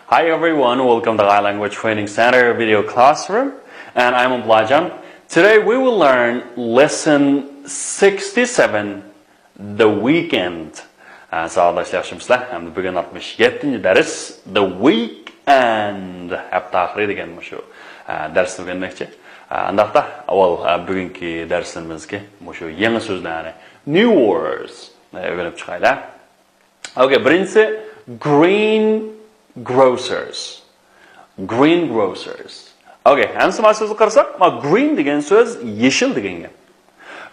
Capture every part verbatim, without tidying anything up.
Hi everyone, welcome to Thai Language Training Center video classroom, and I'm Ablajan. Today we will learn lesson sixty-seven, the weekend. Ә, сабаҡдаш, яҡшымысызлар? Һәм бөгөн алтмыш етенче дәрес, the weekend. Һәптә ахыры дигән мышу. Ә, дәресне үгәнмәкче. Ә, андакта, авал, ә, бөгүнкү дәресебездә мышу яңа сүзләрне, new words, ә, үгәнеп чыгайла. Окей, беренчесе greengrocers. Greengrocers. Окей, һәммәсен сүзгә ҡарасаҡ, ма green дигән сүз яшел дигән гәп.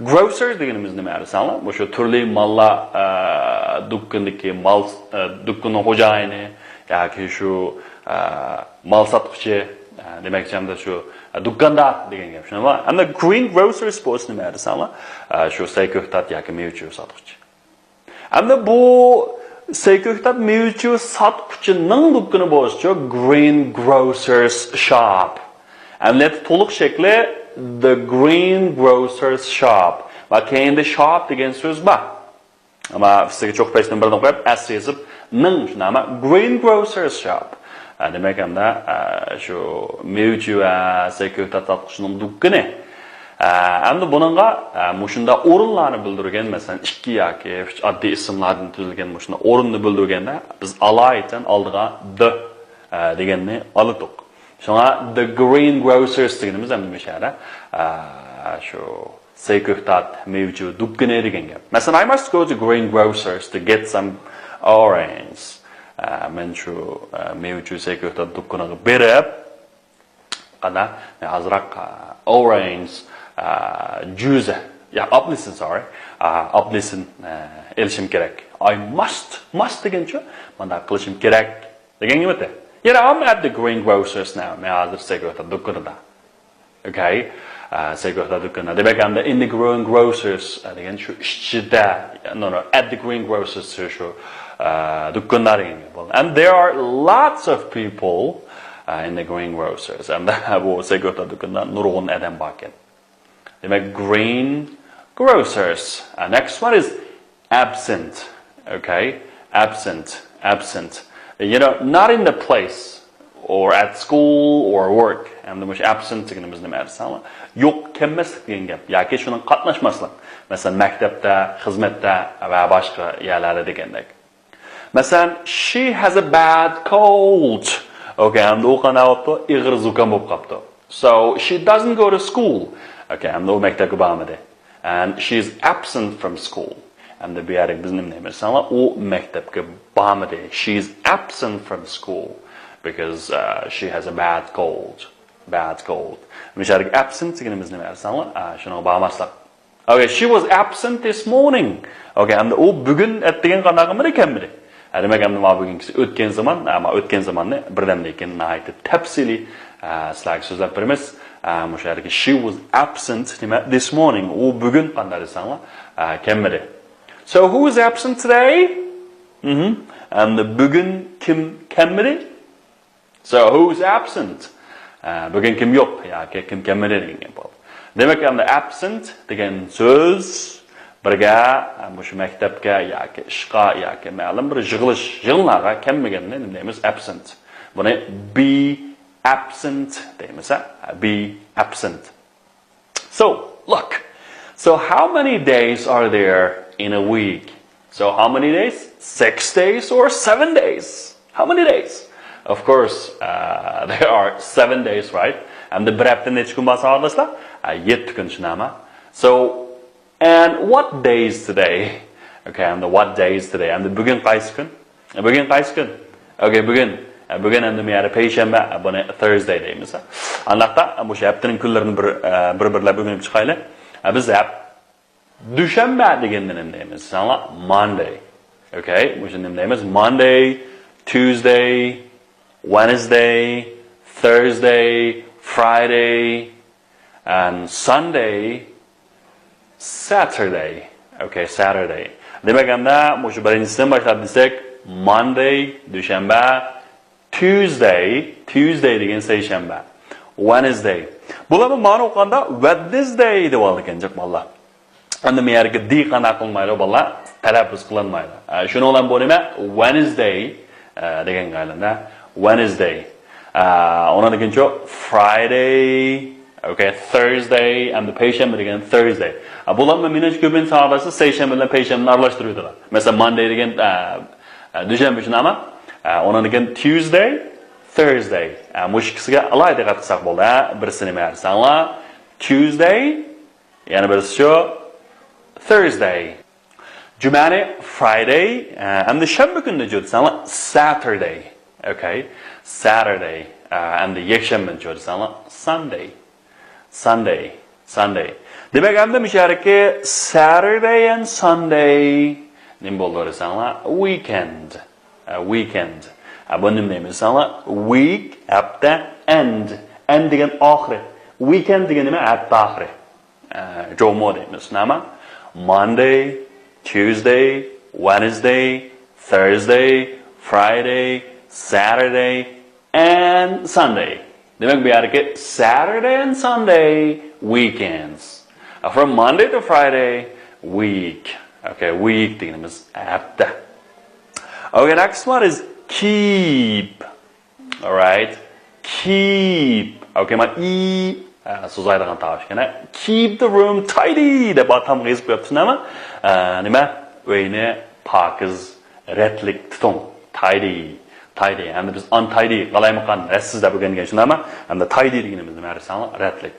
Grocers дигәнебеҙ нимә, дисәңләр? Бу шу төрлө малла, ә, дүкәндәге мал, ә, дүкәннең хуҗайыны, яки шу, ә, мал сатҡычы, ә, димәк, шу, ә, дүкәндә дигән гәп. Шуңа, әмдә greengrocers бу нимә, дисәңләр? Ә, шу сәй-көхтәт яки мейвә-чүйвә сатҡычы. Әмдә бу сәй-көхтәт, мейвә-чүйвә сатҡычының дүкәне булса, greengrocer's shop. Әмдә тулы шәкле, the greengrocer's shop. Ва кәйнедә shop дигән сүз бар. Әмма сизгә чоҡ пәйсен бер ныҡ ҡуйып, S язып, ның, шуны, әммә greengrocer's shop. Ә, димәк, әмдә, ә, шу мейвә-чүйвә, сәй-көхтәт сатҡычының дүкәне. Ә, әмдә буныңға, ә, мушунда орынларны белдергән, мәсәлән, ике яки өч адди исемләрдән төзелгән мушунда орынны белдергәндә, без алайтын алдыға the, ә, дигәнне алдыҡ. Шуңа the greengrocers дигәнебез әмдә мишәдә, ә, шу сәй-көхтәт, мейвә-чүйвә дүкәне дигән гәп. Мәсәлән, I must go to greengrocers to get some orange. Ә, мен шу, ә, мейвә-чүйвә, сәй-көхтәт дүкәнегә барып, ҡана, мен азыраҡ, ә, orange, ә, juice, я, апельсин, sorry, ә, апельсин, ә, алышым кирәк. I must, must дигәнчә, мында ҡылышым кирәк дигән генә. Here, I'm at the greengrocers now. Мен азыр сәй-көхтәт дүкәнендә. Окей. Ә, сәй-көхтәт дүкәнендә. Димәк, әмдә in the greengrocers, ә, дигән шу эшчедә, no, no, at the greengrocers шу, ә, дүкәндә дигән генә булды. And there are lots of people, ә, in the greengrocers. Әмдә бу сәй-көхтәт дүкәнендә нурғын адәм бар икән. Димәк, greengrocers. And next one is absent. Okay? Absent. Absent. You know, not in the place or at school or work. Әмдә муш absent дигәнебез нимә, дисәң? Юҡ, килмәслек дигән гәп. Яки шуның ҡатнашмаслыҡ. Мәсәлән, мәктәптә, хеҙмәттә ва башҡа ерләрҙә дигәндәк. Мәсәлән, she has a bad cold. Окей, әмдә ул ҡана булды, иғыр зукам булып ҡапты. So, she doesn't go to school. Окей, әмдә ул мәктәпкә бармады. And she is absent from school. Әмдә бу ярыҡ безнең нимә? Саңа ул мәктәпкә бармады. She is absent from school because, uh, she has a bad cold. Bad cold. Мишәрик absent дигәнебез нимә? Саңа, а, шуның бармаслыҡ. Okay, she was absent this morning. Okay, әмдә ул бүген әттеген ҡанағымы икәнмеде? Ә, димәк, әмдә ма бүген кесе үткән заман, ә, ма үткән заманны берҙәм ләкин наһайты тәпсили, ә, силәгә сүзләп бирмес. Ә, мушы she was absent, нимә, this morning. Ул бүген ҡандар исәңлә, ә, кәммеде. So who is absent today? Мгм. Әмдә бүген кем кәммеде? So, who's absent? Ә, бүген кем юҡ, яки кем кәммеде дигән гәп ул. Димәк, әмдә absent дигән сүз бергә, ә, мушы мәктәпкә, яки эшкә, яки мәлум бер йыйылыш, йыйынларға кәммегәнне нимә дибез? Absent. Буны be absent дибез, ә? Be absent. So, look. So, how many days are there in a week? So, how many days? Six days or seven days? How many days? Of course, uh, there are seven days, right? Әмдә бер һәптә ничә көн бар, ҡардашлар? Ә, етте көн, шунамы? So, and what day is today? Okay, and what day is today? Әмдә бүген ҡайсы көн? Ә, бүген ҡайсы көн? Окей, бүген. Ә, бүген әмдә мияры пәйшәмбе, ә, буны Thursday дибез. Андакта, ә, мушы һәптәнең көннәрен бер, ә, бер-берләп үгенеп чыгайла. Ә, без һәп дүшәмбе дигәнне нимә дибез? Саңа Monday. Окей, мушы нимә дибез? Monday, Tuesday, Wednesday, Thursday, Friday, and Sunday, Saturday. Okay, Saturday. Димәк, әмдә мушы беренчесен башлап дисәк, Monday, дүшәмбе, Tuesday, Tuesday дигән сәйшәмбе, Wednesday. Буларны мана укыганда Wednesday дип алды икән, җык, балалар. Әмдә мияргә D ҡана ҡылмайла, балалар, тәләппүз ҡылынмайла. Ә, шуның белән бу нимә? Wednesday, ә, дигән ҡайында. Wednesday. ئۇنىڭدىن كېيىنچۇ Friday. Okay, Thursday. ئەمدى پەيشەنبە دېگەن Thursday. بۇلارمۇ مېنىڭچە كۆپىنچە ساڭا سەيشەنبە بىلەن پەيشەنبىنى ئارىلاشتۇرۇۋېتىدۇ. مەسىلەن، Monday دېگەن دوشەنبە شۇنداقمۇ؟ ئۇنىڭدىن كېيىن Tuesday, Thursday. مۇشۇ ئىككىسىگە ئالاھىدە دىققەت قىلساق بولدى. بىرسى نېمە دېسەڭلار، Tuesday، يەنە بىرسىچۇ Thursday. جۈمەنى Friday، ئەمدى شەنبە كۈنىنىچۇ دېسەڭلار Saturday. Okay, Saturday. ئەمدى يەكشەنبىنىچۇ دېسەڭلار Sunday. Sunday, Sunday. دېمەك، ئەمدى مۇشۇ يەردىكى Saturday and Sunday نېمە بولىدۇ دېسەڭلار، weekend. Weekend. بۇ نېمە دەيمىز دېسەڭلار، week، ھەپتە، end. End دېگەن ئاخىرى. Weekend دېگەن نېمە؟ ھەپتە ئاخىرى. جومۇ دەيمىز، نېمە؟ Monday, Tuesday, Wednesday, Thursday, Friday, Saturday, and Sunday. دېمەك، بۇ يەردىكى Saturday and Sunday weekends. From Monday to Friday, week. Okay, week دېگىنىمىز ھەپتە. Okay, next one is keep. Alright. Keep. Okay, مانا ئى سوزايدىغان تاۋۇش ئىكەن. Keep the room tidy دەپ ئاتامغا يېزىپ قويۇپتۇ، نېمە؟ نېمە؟ ئۆينى پاكىز، رەتلىك تۇتۇڭ. Tidy. Tidy. ئەمدى بىز untidy، قالايمىقان، رەتسىز دەپ ئۆگەنگەن شۇنداقمۇ؟ ئەمدى tidy دېگىنىمىز نېمە دېسەڭلار، رەتلىك.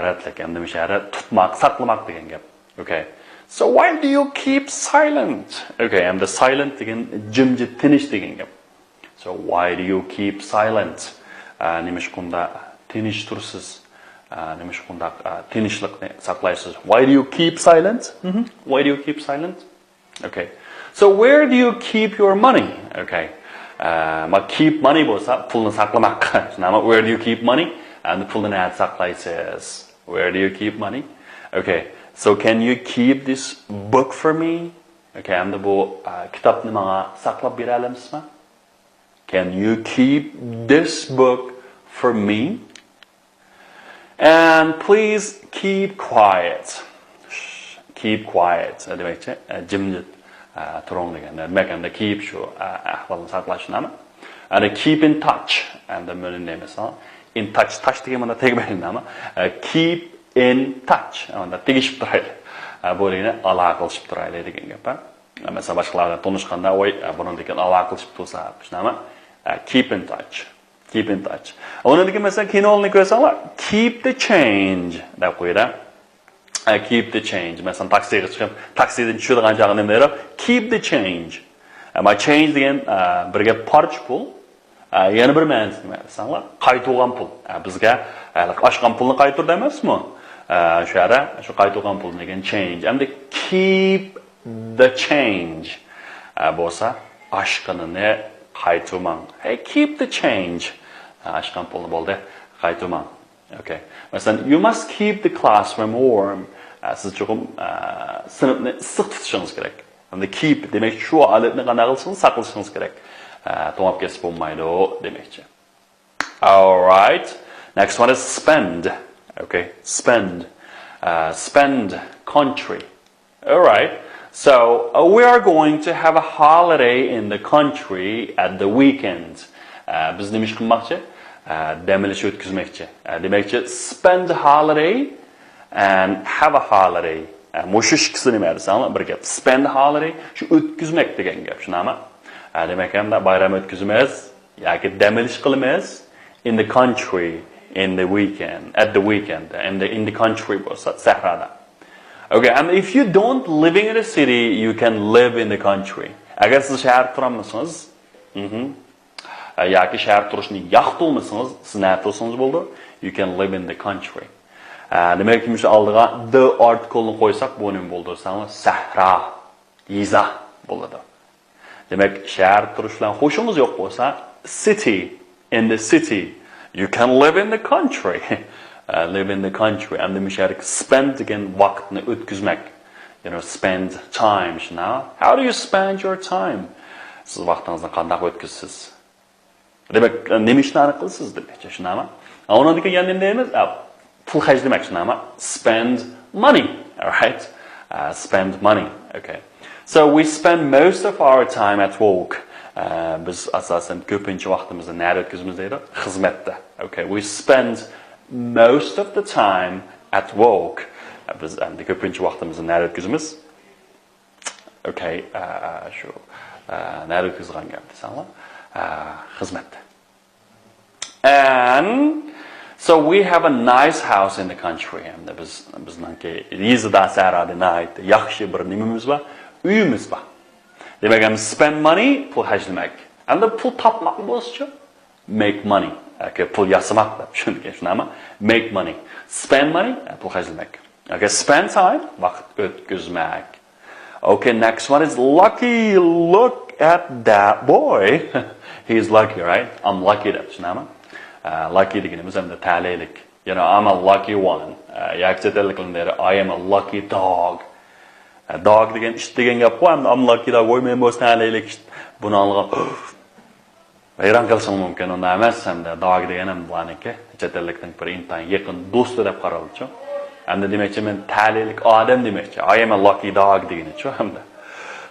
رەتلىك. ئەمدى مۇشۇ يەردە تۇتماق، ساقلىماق دېگەن گەپ. Okay. So why do you keep silent? Okay, ئەمدى silent دېگەن جىمجىت، تىنچ دېگەن گەپ. So why do you keep silent? نېمىشقا ئۇنداق تىنچ تۇرىسىز؟ نېمىشقا ئۇنداق تىنچلىقنى ساقلايسىز؟ Why do you keep silent? Why do you keep silent? Okay. So where do you keep your money? Okay. ما keep money بولسا پۇلنى ساقلىماق. شۇنداقمۇ؟ Where do you keep money? ئەمدى پۇلنى نەدە ساقلايسىز؟ Where do you keep money? Okay. So can you keep this book for me? Okay. ئەمدى بۇ كىتابنى ماڭا ساقلاپ بېرەلەمسىزما؟ Can you keep this book for me? And please keep quiet. Keep quiet دېمەكچى، جىمجىت تۇرۇڭ دېگەن. دېمەك، ئەمدى keep شۇ ئەھۋالنى ساقلاش، نېمە؟ ئەمدى keep in touch. ئەمدى بۇنى نېمە دېسەڭ، in touch، touch دېگەن مانا تەگمەيدۇ، نېمە؟ Keep in touch. مانا تېگىشىپ تۇرايلى. بۇ دېگىنى ئالاقىلىشىپ تۇرايلى دېگەن گەپ. مەسىلەن، باشقىلار بىلەن تونۇشقاندا، ۋاي، بۇنىڭدىن كېيىن ئالاقىلىشىپ تۇرساق، شۇنداقمۇ؟ Keep in touch. Keep in touch. ئۇنىڭدىن كېيىن، مەسىلەن، كېيىن ئورنىنى كۆرسەڭلار، keep the change دەپ قويىدۇ. Keep the change. مەسىلەن، تاكسىغا چىقىپ، تاكسىدىن چۈشىدىغان چاغدا نېمە دەيدۇ؟ Keep the change. ئەمما change دېگەن بىر گەپ، پارچە پۇل. يەنە بىر مەنىسى نېمە دېسەڭلار، قايتۇرغان پۇل. بىزگە ئاشقان پۇلنى قايتۇر دەيمىزمۇ؟ شۇ يەردە شۇ قايتۇرغان پۇل دېگەن change. ئەمدى keep the change بولسا، ئاشقىنىنى قايتۇرماڭ. Hey, keep the change. ئاشقان پۇلنى بولدى، قايتۇرماڭ. Okay. مەسىلەن، you must keep the classroom warm. سىز چوقۇم سىنىپنى ئىسسىق تۇتۇشىڭىز كېرەك. ئەمدى keep دېمەك، شۇ ھالەتنى قانداق قىلىشىڭىز، ساقلىشىڭىز كېرەك. توڭلاپ كەتسە بولمايدۇ دېمەكچى. All right. Next one is spend. Okay, spend. Spend country. All right. So we are going to have a holiday in the country at the weekend. بىز نېمە ئىش قىلماقچى؟ دەم ئېلىش ئۆتكۈزمەكچى. دېمەكچى، spend holiday and have a holiday. مۇشۇ ئىككىسى نېمە دېسەڭلار، بىر گەپ. Spend holiday، شۇ ئۆتكۈزمەك دېگەن گەپ، شۇنداقمۇ؟ دېمەك، ھەمدە بايرام ئۆتكۈزىمىز ياكى دەم ئېلىش قىلىمىز in the country in the weekend, at the weekend. In the, in the country بولسا سەھرادا. Okay, and if you don't living in a city, you can live in the country. ئەگەر سىز شەھەردە تۇرالمىسىڭىز، ياكى شەھەردە تۇرۇشنى ياقتۇرمىسىڭىز، سىز نەدە تۇرسىڭىز بولىدۇ. You can live in the country. دېمەك، مۇشۇ ئالدىغا the article نى قويساق، بۇ نېمە بولىدۇ دېسەڭلار، سەھرا، يېزا بولىدۇ. دېمەك، شەھەردە تۇرۇش بىلەن خۇشىڭىز يوق بولسا، city, in the city. You can live in the country. Live in the country. ئەمدى مۇشۇ يەردىكى spend دېگەن ۋاقىتنى ئۆتكۈزمەك. You know, spend time. شۇنداق. How do you spend your time? سىز ۋاقتىڭىزنى قانداق ئۆتكۈزىسىز؟ دېمەك، نېمە ئىشلارنى قىلىسىز دېمەكچى، شۇنداقمۇ؟ ئۇنىڭدىن كېيىن يەنە نېمە دەيمىز؟ پۇل خەجلىمەك، شۇنداقمۇ؟ Spend money, right? Spend money, okay. So we spend most of our time at work. ئە، بىز ئاساسەن كۆپىنچە ۋاقتىمىزنى نەدە ئۆتكۈزىمىز دەيدۇ؟ خىزمەتتە. Okay, we spend most of the time at work. ئە، بىز ئەمدى كۆپىنچە ۋاقتىمىزنى نەدە ئۆتكۈزىمىز؟ Okay, ئە، ئە، شۇ، ئە، نەدە ئۆتكۈزىدىغان گەپ دېسەڭلار؟ ئە، خىزمەتتە. And so we have a nice house in the country. ئەمدى بىز، بىزنىڭكى يېزىدا، سەھرادا ناھايىتى ياخشى بىر نېمىمىز بار، ئۆيىمىز بار. دېمەك، ئەمدى spend money، پۇل خەجلىمەك. ئەمدى پۇل تاپماق بولسىچۇ؟ Make money. Okay, پۇل ياسىماق دەپ چۈشەندىكەن، شۇنداقمۇ؟ Make money. Spend money، پۇل خەجلىمەك. Okay, spend time، ۋاقىت ئۆتكۈزمەك. Okay, next one is lucky. Look at that boy. He's lucky, right? I'm lucky دەپ چۈشىنەمەن. ئە، lucky دېگىنىمىز ئەمدى تەلەيلىك. You know, I'm a lucky one. ئە، ياكى چەت ئەللىكلەردە I am a lucky dog. ئە، dog دېگەن ئىت دېگەن گەپ قوي، ئەمدى I'm lucky dog. ۋوي، مەن بولسا تەلەيلىك ئىت. بۇنى ئاڭلىغان ھەيران قېلىشىڭ مۇمكىن، ئۇنداق ئەمەس. ھەمدە dog دېگەن ھەم بۇلارنىڭكى چەت ئەللىكنىڭ بىر ئىنتايىن يېقىن دوستى دەپ قارالىدۇ. ئەمدى دېمەكچى، مەن تەلەيلىك ئادەم دېمەكچى. I am a lucky dog دېگىنىچۇ ھەمدە.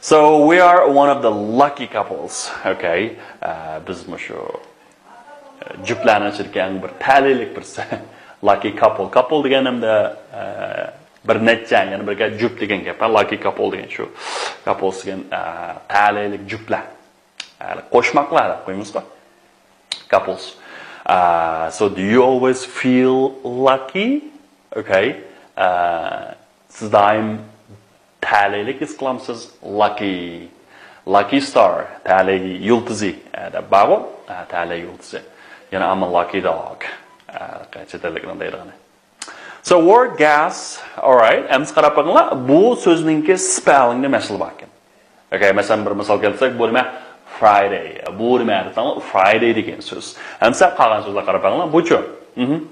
So we are one of the lucky couples. Okay. ئە، بىز مۇشۇ، ئە، جۈپلەرنىڭ ئىچىدىكى ئەڭ بىر تەلەيلىك بىرسى. Lucky couple. Couple دېگەن ھەمدە، ئە، بىر نەچچە، يەنى بىر جۈپ دېگەن گەپ. Lucky couple دېگەن شۇ. Couples دېگەن، ئە، تەلەيلىك جۈپلەر. ئە، قوشماقلار دەپ قويىمىزغۇ. Couples. ئە، so do you always feel lucky? Okay. ئە، سىز دائىم تەلەيلىك ھېس قىلامسىز؟ Lucky. Lucky star. تەلەي يۇلتۇزى، ئە، دەپ بارغۇ. ئە، تەلەي يۇلتۇزى. يەنە I'm a lucky dog. ئە، چەت ئەللىكنىڭ دەيدىغىنى. So word gas. Alright. ئەمسە قاراپ بېقىڭلار. بۇ سۆزنىڭكى spellingدا مەسىلە بار ئىكەن. Okay، مەسىلەن، بىر مىسال كەلتۈرسەك، بۇ نېمە؟ Friday. بۇ نېمە دېسەڭلار، Friday دېگەن سۆز. ئەمسە قالغان سۆزلەرگە قاراپ بېقىڭلار. بۇچۇ؟ مهم.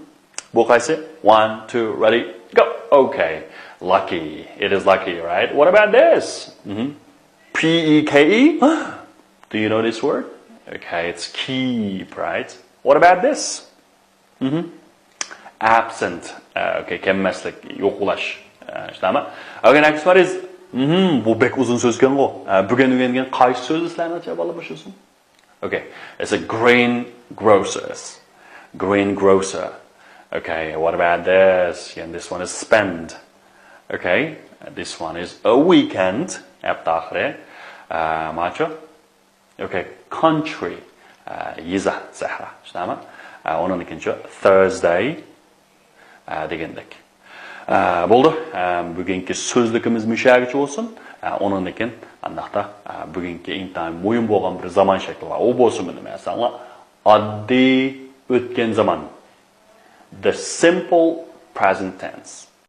بۇ قايسى؟ One, two, ready, go. Okay. Lucky. It is lucky, right? What about this? مهم. P E K E. Do you know this word? Okay, it's keep, right? What about this? مهم. Absent. ئە، okay، كەلمەسلىك، يوقلاش. ئە، شۇنداقمۇ؟ Okay, next one is، مهم، بۇ بەك ئۇزۇن سۆزكەنغۇ. ئە، بۈگۈن ئۆگەنگەن قايسى سۆز سىلەرنىڭچە، بالىلار، مۇشۇ ئۇزۇن؟ Okay, it's a greengrocer. Greengrocer. Okay, what about this? And this one is spend. Okay, this one is a weekend. ھەپتە ئاخىرى. ئە، ماچۇ؟ Okay, country. ئە، يېزا، سەھرا. شۇنداقمۇ؟ ئە، ئۇنىڭدىن كېيىنچۇ Thursday. ئە، دېگەندەك. ئە، بولدى. ئە، بۈگۈنكى سۆزلۈكىمىز مۇشۇ يەرگىچە بولسۇن. ئە، ئۇنىڭدىن كېيىن ئانداقتا، ئە، بۈگۈنكى ئىنتايىن مۇھىم بولغان بىر زامان شەكلى بار. ئۇ بولسىمۇ نېمە دېسەڭلار، ئاددىي ئۆتكەن زامان. The simple present tense.